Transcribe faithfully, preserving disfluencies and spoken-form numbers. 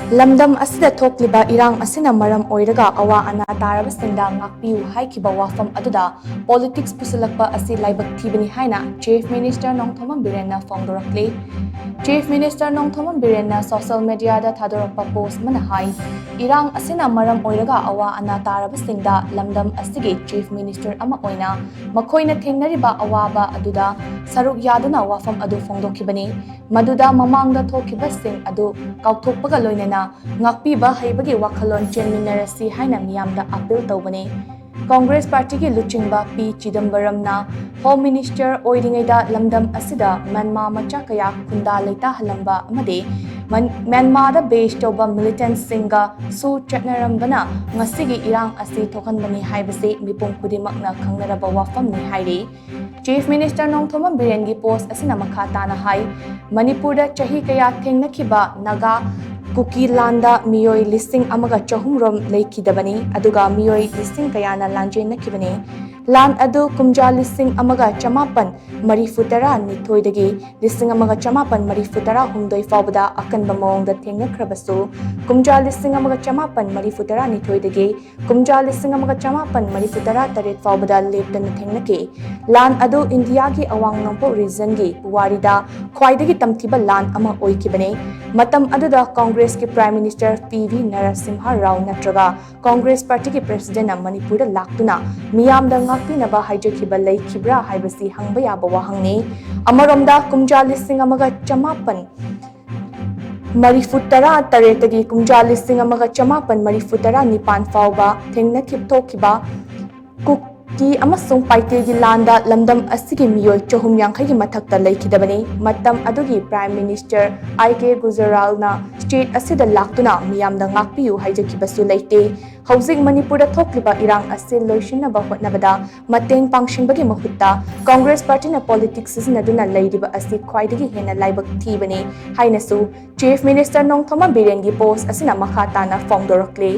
ꯂꯝꯗꯝ ꯑꯁꯤꯗ ꯊꯣꯛꯂꯤꯕ ꯏꯔꯥꯡ ꯑꯁꯤꯅ ꯃꯔꯝ ꯑꯣꯏꯔꯒ ꯑꯋꯥ ꯑꯅꯥ ꯇꯥꯔꯕꯁꯤꯡꯗ ꯉꯥꯛꯄꯤꯌꯨ ꯍꯥꯏꯈꯤꯕ ꯋꯥꯐꯝ ꯑꯗꯨꯗ politics ꯄꯨꯁꯤꯜꯂꯛꯄ ꯑꯁꯤ ꯂꯥꯏꯕꯛ ꯊꯤꯕꯅꯤ ꯍꯥꯏꯅ Chief Minister Nongthombam ꯕꯤꯔꯦꯟꯅ ꯐꯣꯡꯗꯣꯔꯛꯂꯤ꯫ Chief Minister Nongthombam ꯕꯤꯔꯦꯟꯅ social mediaꯗ ꯊꯥꯗꯣꯔꯛꯄ post ꯑꯃꯅ ꯍꯥꯏ, ꯏꯔꯥꯡ ꯑꯁꯤꯅ ꯃꯔꯝ ꯑꯣꯏꯔꯒ ꯑꯋꯥ ꯑꯅꯥ ꯇꯥꯔꯕꯁꯤꯡꯗ ꯂꯝꯗꯝ ꯑꯁꯤꯒꯤ Chief Minister ꯑꯃ ꯑꯣꯏꯅ ꯃꯈꯣꯏꯅ ꯊꯦꯡꯅꯔꯤꯕ ꯑꯋꯥꯕ ꯑꯗꯨꯗ ꯁꯔꯨꯛ ꯌꯥꯗꯨꯅ ꯋꯥꯐꯝ ꯑꯗꯨ ꯐꯣꯡꯗꯣꯛꯈꯤꯕꯅꯤ꯫ ꯃꯗꯨꯗ ꯃꯃꯥꯡꯗ ꯊꯣꯛꯈꯤꯕꯁꯤꯡ ꯑꯗꯨ ꯀꯥꯎꯊꯣꯛꯄꯒ ꯂꯣꯏꯅꯅ ꯉꯥꯛꯄꯤꯕ ꯍꯩꯕꯒꯤ ꯋꯥꯈꯜꯂꯣꯟ ꯆꯦꯟꯃꯤꯟꯅꯔꯁꯤ ꯍꯥꯏꯅ ꯃꯤꯌꯥꯝꯗ appeal ꯇꯧꯕꯅꯤ꯫ Congress partyꯒꯤ ꯂꯨꯆꯤꯡꯕ ꯄꯤ ꯆꯤꯗꯝꯕꯔꯝꯅ Home Minister ꯑꯣꯏꯔꯤꯉꯩꯗ ꯂꯝꯗꯝ ꯑꯁꯤꯗ ꯃ꯭ꯌꯥꯟꯃꯥ ꯃꯆꯥ ꯀꯌꯥ ꯈꯨꯟꯗꯥ ꯂꯩꯇꯥꯍꯜꯂꯝꯕ ꯑꯃꯗꯤ ꯃꯟ-, ꯃ꯭ꯌꯥꯟꯃꯥꯗ base ꯇꯧꯕ militantꯁꯤꯡꯒꯁꯨ ꯆꯠꯅꯔꯝꯕꯅ ꯉꯁꯤꯒꯤ ꯏꯔꯥꯡ ꯑꯁꯤ ꯊꯣꯛꯍꯟꯕꯅꯤ ꯍꯥꯏꯕꯁꯤ ꯃꯤꯄꯨꯝ ꯈꯨꯗꯤꯡꯃꯛꯅ ꯈꯪꯅꯔꯕ ꯋꯥꯐꯝꯅꯤ ꯍꯥꯏꯔꯤ꯫ Chief Minister ꯅꯣꯡꯊꯣꯝꯕꯝ ꯕꯤꯔꯦꯟꯒꯤ post ꯑꯁꯤꯅ ꯃꯈꯥ ꯇꯥꯅ ꯍꯥꯏ, ꯃꯅꯤꯄꯨꯔꯗ ꯆꯍꯤ ꯀꯌꯥ ꯊꯦꯡꯅꯈꯤꯕ ꯅꯥꯒꯥ ꯀꯨꯀꯤ ꯂꯥꯟꯗ ꯃꯤꯑꯣꯏ ꯂꯤꯁꯤꯡ ꯑꯃꯒ ꯆꯍꯨꯝ ꯔꯣꯝ ꯂꯩꯈꯤꯗꯕꯅꯤ, ꯑꯗꯨꯒ ꯃꯤꯑꯣꯏ ꯂꯤꯁꯤꯡ ꯀꯌꯥꯅ ꯂꯥꯟꯖꯦꯟꯅꯈꯤꯕꯅꯤ꯫ ꯂꯥꯟ ꯑꯗꯨ ꯀꯨꯝꯖꯥ ꯂꯤꯁꯤꯡ ꯑꯃꯒ ꯆꯃꯥꯄꯟ ꯃꯔꯤꯐꯨ ꯇꯔꯥ ꯅꯤꯊꯣꯏꯗꯒꯤ ꯂꯤꯁꯤꯡ ꯑꯃꯒ ꯆꯃꯥꯄꯟ ꯃꯔꯤꯐꯨ ꯇꯔꯥ ꯍꯨꯝꯗꯣꯏ ꯐꯥꯎꯕꯗ ꯑꯀꯟꯕ ꯃꯑꯣꯡꯗ ꯊꯦꯡꯅꯈ꯭ꯔꯕꯁꯨ, ꯀꯨꯝꯖꯥ ꯂꯤꯁꯤꯡ ꯑꯃꯒ ꯆꯃꯥꯄꯟ ꯃꯔꯤꯐꯨ ꯇꯔꯥ ꯅꯤꯊꯣꯏꯗꯒꯤ ꯀꯨꯝꯖꯥ ꯂꯤꯁꯤꯡ ꯑꯃꯒ ꯆꯃꯥꯄꯟ ꯃꯔꯤꯐꯨ ꯇꯔꯥ ꯇꯔꯦꯠ ꯐꯥꯎꯕꯗ ꯂꯦꯞꯇꯅ ꯊꯦꯡꯅꯈꯤ꯫ ꯂꯥꯟ ꯑꯗꯨ ꯏꯟꯗꯤꯌꯥꯒꯤ ꯑꯋꯥꯡ ꯅꯣꯡꯄꯣꯛ regionꯒꯤ ꯄꯨꯋꯥꯔꯤꯗ ꯈ꯭ꯋꯥꯏꯗꯒꯤ ꯇꯝꯊꯤꯕ ꯂꯥꯟ ꯑꯃ ꯑꯣꯏꯈꯤꯕꯅꯤ꯫ ꯃꯇꯝ ꯑꯗꯨꯗ Congressꯀꯤ Prime Minister P V Narasimha Rao ꯅꯠꯇ꯭ꯔꯒ Congress partyꯒꯤ presidentꯅ ꯃꯅꯤꯄꯨꯔꯗ ꯂꯥꯛꯇꯨꯅ ꯃꯤꯌꯥꯝꯗ ꯉꯥꯛꯄꯤꯅꯕ ꯍꯥꯏꯖꯈꯤꯕ ꯂꯩꯈꯤꯕ꯭ꯔꯥ ꯍꯥꯏꯕꯁꯤ ꯍꯪꯕ ꯌꯥꯕ ꯋꯥꯍꯪꯅꯤ꯫ ꯑꯃꯔꯣꯝꯗ ꯀꯨꯝꯖꯥ ꯂꯤꯁꯤꯡ ꯑꯃꯒ ꯆꯃꯥꯄꯟ ꯃꯔꯤꯐꯨ ꯇꯔꯥ ꯇꯔꯦꯠꯇꯒꯤ ꯀꯨꯝꯖꯥ ꯂꯤꯁꯤꯡ ꯑꯃꯒ ꯆꯃꯥꯄꯟ ꯃꯔꯤꯐꯨ ꯇꯔꯥ ꯅꯤꯄꯥꯟ ꯐꯥꯎꯕ ꯊꯦꯡꯅꯈꯤ ꯊꯣꯛꯈꯤꯕ ꯀꯨꯀꯤ ꯑꯃꯁꯨꯡ ꯄꯥꯏꯇꯦꯒꯤ ꯂꯥꯟꯗ ꯂꯝꯗꯝ ꯑꯁꯤꯒꯤ ꯃꯤꯑꯣꯏ ꯆꯍꯨꯝ ꯌꯥꯡꯈꯩꯒꯤ ꯃꯊꯛꯇ ꯂꯩꯈꯤꯗꯕꯅꯤ꯫ ꯃꯇꯝ ꯑꯗꯨꯒꯤ Prime Minister ꯑꯥꯏ ꯀꯦ ꯒꯨꯖꯔꯥꯜꯅ state ꯑꯁꯤꯗ ꯂꯥꯛꯇꯨꯅ ꯃꯤꯌꯥꯝꯗ ꯉꯥꯛꯄꯤꯌꯨ ꯍꯥꯏꯖꯈꯤꯕꯁꯨ ꯂꯩꯇꯦ꯫ ꯍꯧꯖꯤꯛ ꯃꯅꯤꯄꯨꯔꯗ ꯊꯣꯛꯂꯤꯕ ꯏꯔꯥꯡ ꯑꯁꯤ ꯂꯣꯏꯁꯤꯟꯅꯕ ꯍꯣꯠꯅꯕꯗ ꯃꯇꯦꯡ ꯄꯥꯡꯁꯤꯟꯕꯒꯤ ꯃꯍꯨꯠꯇ Congress partyꯅ politics ꯁꯤꯖꯤꯟꯅꯗꯨꯅ ꯂꯩꯔꯤꯕ ꯑꯁꯤ ꯈ꯭ꯋꯥꯏꯗꯒꯤ ꯍꯦꯟꯅ ꯂꯥꯏꯕꯛ ꯊꯤꯕꯅꯤ ꯍꯥꯏꯅꯁꯨ Chief Minister ꯅꯣꯡꯊꯣꯝꯕꯝ ꯕꯤꯔꯦꯟꯒꯤ post ꯑꯁꯤꯅ ꯃꯈꯥ ꯇꯥꯅ ꯐꯣꯡꯗꯣꯔꯛꯂꯤ꯫